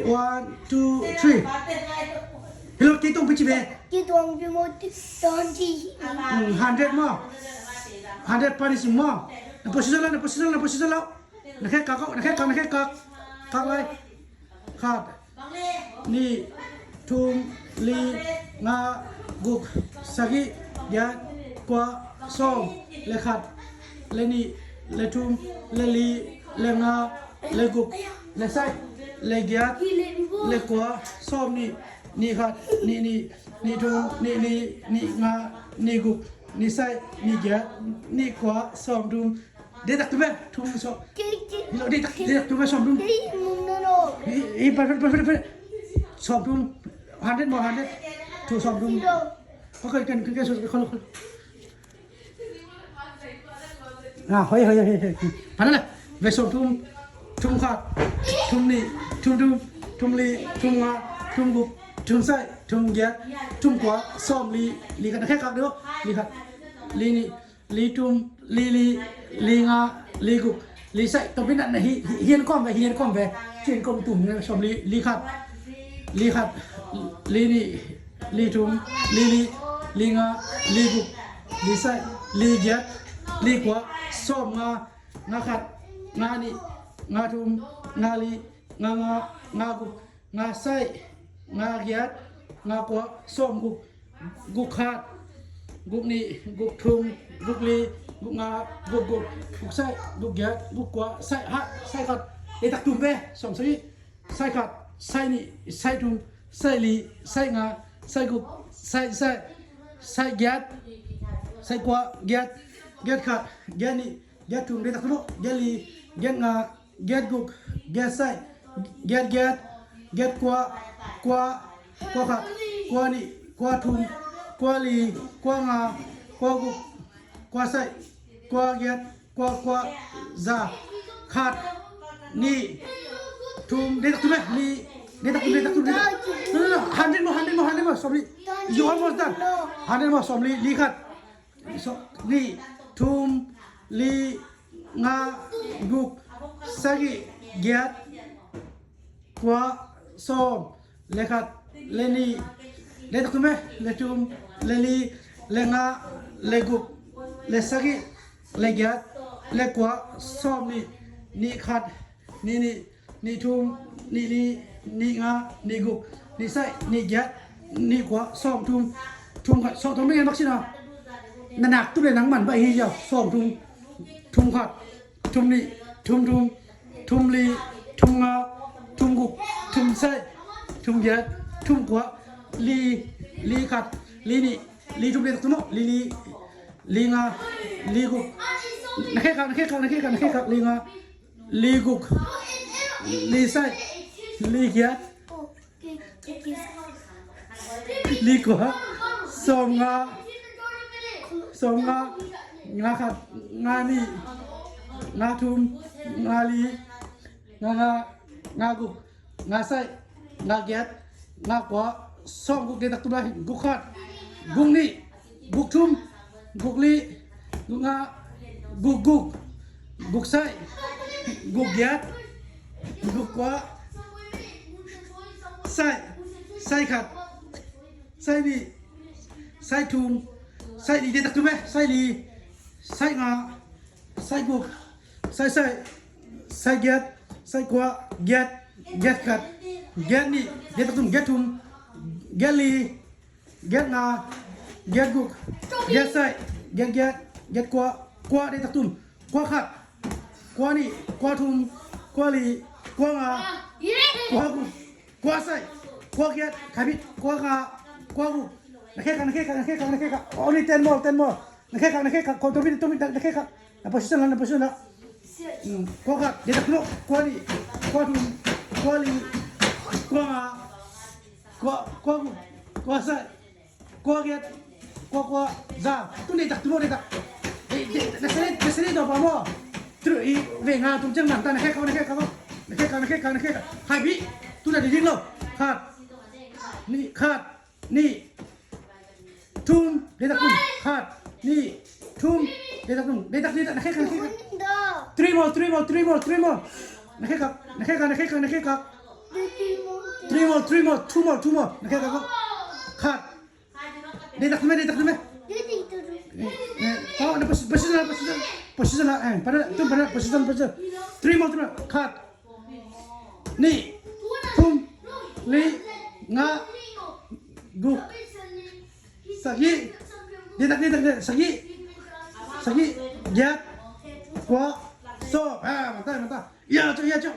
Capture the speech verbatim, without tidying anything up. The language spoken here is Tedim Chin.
One, two, three. Hi lo, kei tawng pi ci ve. Kei tawng pi maw, twenty. Hmm, hundred maw. Hundred punishing maw. Na position la, na position la, na position la. Na khek kak, na khek kak, na khek kak. Kak lai. Khat, nih, thum, li, nga, guk, sagih, giat, kua, sawm, le khat, le nih, le thum, le li, le nga, le guk, le sagih, le giat, le kua, sawm nih, nih khat, nih nih, nih thum, nih li, nih nga, nih guk, nih sagih, nih giat, nih kua, sawm thum. Deih tak tum ve, thum sawm. Deih tak, deih tak tum ve, sawm thum. Hi, hi, perfect, perfect, perfect. Sawm thum. Hundred maw, hundred. Thum, sawm thum. Okay, kan, kan, kan, sawm, kan, kan. Ah, hoi, hoi, hoi, hoi. Pana le. Ve sawm thum. Thum khat. Thum nih. Thum thum. Thum li. Thum nga. Thum guk. Thum sagih. Thum giat. Thum kua. Sawm li. Li khat. Na khek kak deuh. Li khat. Li nih. Li thum, li li, li nga, li guk, li sagih. Tawpin na hi, hi, hian kawm ve, hian kawm ve. Hian kawm tum ne, sawm li, li khat, li khat, li nih, li thum, li li, li nga, li guk, li sagih, li giat, li kua, sawm nga, nga khat, nga nih, nga thum, nga li, nga nga, nga guk, nga sagih, nga giat, nga kua, sawm guk, guk khat, guk nih, guk thum, guk li, guk nga, guk guk, guk sagih, guk giat, guk kua, sagih khat, sagih khat. Deih tak tum ve, sawm sagih. Sagih khat, sagih nih, sagih thum, sagih li, sagih nga, sagih guk, sagih sagih, sagih giat, sagih kua, giat, giat khat, giat nih, giat thum, deih tak tum, giat li, giat nga, giat guk, giat sagih, giat giat, giat kua, kua, kua khat, kua nih, kua thum, kua li, kua nga, kua guk, kua sagih, kua giat, kua kua, za, khat, nih, thum, deih tak tum ve, nih, deih tak tum, deih tak tum, deih tak tum. No, no, no, hundred more, hundred more, hundred more, sorry. You almost done. Hundred more, sawm li, li khat. Sawm, nih, thum, li, nga, guk, sagih, giat, kua, sawm, le khat, le nih, deih tak tum ve, le thum, le li, le nga, le guk, le sagih, le giat, le kua, sawm nih, nih khat, nih nih, nih thum, nih li, nih nga, nih guk, nih sagih, nih giat, nih kua, sawm thum, thum khat, sawm thum, mi ngen bak sin a. Na nak tum le nang man bak hi ziau, sawm thum, thum khat, thum nih, thum thum, thum li, thum nga, thum guk, thum sagih, thum giat, thum kua, li, li khat, li nih, li thum, li tak tum maw, li li, li nga, li guk. Na khek kak, na khek kak, na khek kak, na khek kak, li nga, li guk, li sagih, li giat, li kua, sawm nga, sawm nga, nga khat, nga nih, nga thum, nga li, nga nga, nga guk, nga sagih, nga giat, nga kua, sawm guk, deih tak tum lai, guk khat, guk nih, guk thum, guk li, guk nga, guk guk, guk sagih, guk giat, guk kua, sagih, sagih khat, sagih nih, sagih thum, sagih li, deih tak tum ve, sagih li, sagih nga, sagih guk, sagih sagih, sagih giat, sagih kua, giat, giat khat, giat nih, giat tak tum, giat thum, giat li, giat nga, giat guk, giat sagih, giat giat, giat kua, kua, deih tak tum, kua khat, kua nih, kua thum, kua li, kua nga, kua guk, kua sagih, kua giat, khaibit, kua nga, kua guk. Na khek kak, na khek kak, na khek kak, na khek kak. Only ten more, ten more. Na khek kak, na khek kak. Kau tomi, tomi, na khek kak. Na position la, na position la. Hmm, kua khat, deih tak tum, kua nih, kua thum, kua li, kua nga, kua, kua guk, kua sagih, kua giat, kua kua, za. Tu deih tak tum, deih tak. Eh, deih, na seri, na seri dawh pa maw. Tu i ve nga tum ciang nang ta, na khek kak, na khek kak. Na khek kak, na khek kak, na khek kak. Khaibit. Tu na deih ding lo. Khat. Nih, khat. Nih. Thum, deih tak tum. Khat, nih, thum, deih tak tum. Deih tak, deih tak, na khek kak, na khek kak. Three more, three more, three more, three more. Na khek kak, na khek kak, na khek kak, na khek kak. Three more, two more, two more. Okay, go, go. Khat. Deih tak ding maw, deih tak ding maw. Deih tak ding. Eh, eh, position la, position. Position la, eh, pai na, tung pai na, position, position. Three more, three more. Khat. Nih. Thum. Li. Nga. Guk. Sagih. Deih tak, deih tak, deih tak. Sagih. Sagih. Giat. Kua. Sawm. Ah, mantap, mantap. Ya, cok, ya, cok.